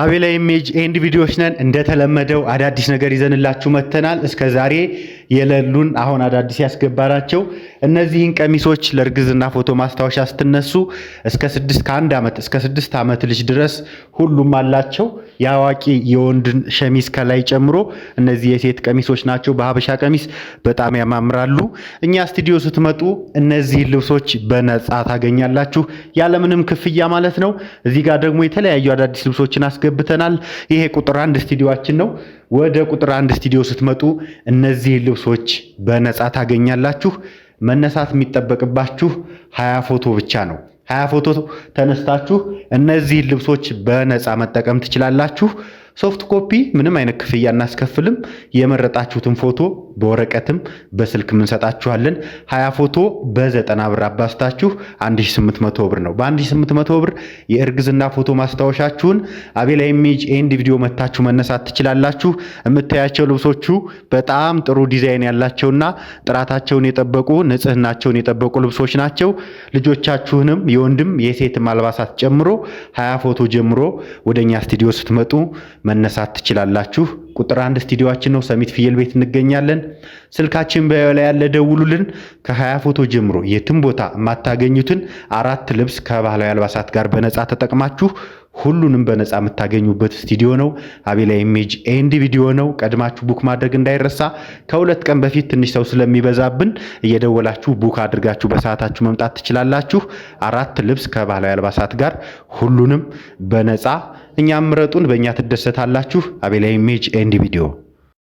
አቤላ Image and ቪዲዮዎች ነን። እንደተለመደው አዳዲስ ነገር ይዘንላችሁ መጥተናል። እስከ ዛሬ የሌሉን አሁን አዳዲስ ያስገባናቸው እነዚህን ቀሚሶች ለእርግዝና ፎቶ ማስታወሻ ስትነሱ እስከ 6 ከ1 ዓመት እስከ 6 ዓመት ልጅ ድረስ ሁሉም አላቸው። የአዋቂ የወንድን ሸሚዝ ከላይ ጨምሮ እነዚህ የሴት ቀሚሶች ናቸው። በሀበሻ ቀሚስ በጣም ያማምራሉ። እኛ ስቱዲዮ ስትመጡ እነዚህን ልብሶች በነፃ ታገኛላችሁ፣ ያለምንም ክፍያ ማለት ነው። እዚህ ጋር ደግሞ የተለያዩ አዳዲስ ልብሶችን አስገብተናል። ይሄ ቁጥር 1 ስቱዲዮአችን ነው። ወደ ቁጥር 1 ስቱዲዮ ስትመጡ እነዚህ ልብሶች በነፃ ታገኛላችሁ። መነሳት የሚጠበቅባችሁ 20 ፎቶ ብቻ ነው። 20 ፎቶ ተነስታችሁ እነዚህን ልብሶች በነፃ መጠቀም ትችላላችሁ። Soft copy ምንም አይነት ክፍያ አናስከፍልም። የመረጣችሁትን ፎቶ በወረቀትም በስልክም እንሰጣችኋለን። 20 ፎቶ በ90 ብር አባዝታችሁ 1800 ብር ነው። በ1800 ብር የእርግዝና ፎቶ ማስታወሻችሁን አቤላ Image and Video መታችሁ መነሳት ትችላላችሁ። የምታያቸው ልብሶቹ በጣም ጥሩ ዲዛይን ያላቸውና ጥራታቸውን የጠበቁ፣ ንጽህናቸውን የጠበቁ ልብሶች ናቸው። ልጆቻችሁንም የወንድም የሴትም አልባሳት ጨምሮ 20 ፎቶ ጀምሮ ወደኛ ስቱዲዮ ስትመጡ መነሳት ትችላላችሁ። ቁጥር 1 ስቱዲዮአችን ነው። ሰሚት ፍየል ቤት እንገኛለን። ስልካችን በላይ ያለ ደውሉልን። ከ20 ፎቶ ጀምሮ የትም ቦታ የማታገኙትን አራት ልብስ ከባህላዊ አልባሳት ጋር በነፃ ተጠቅማችሁ ሁሉንም በነፃ የምታገኙበት ስቱዲዮ ነው። አቤላ Image and Video ነው። ቀድማችሁ book ማድረግ እንዳይረሳ። ከ2 ቀን በፊት ትንሽ ሰው ስለሚበዛብን እየደወላችሁ book አድርጋችሁ በሰዓታችሁ መምጣት ትችላላችሁ። አራት ልብስ ከባህላዊ አልባሳት ጋር ሁሉንም በነፃ። እኛን ምረጡን፣ በእኛ ትደሰታላችሁ። አቤላ Image and Video።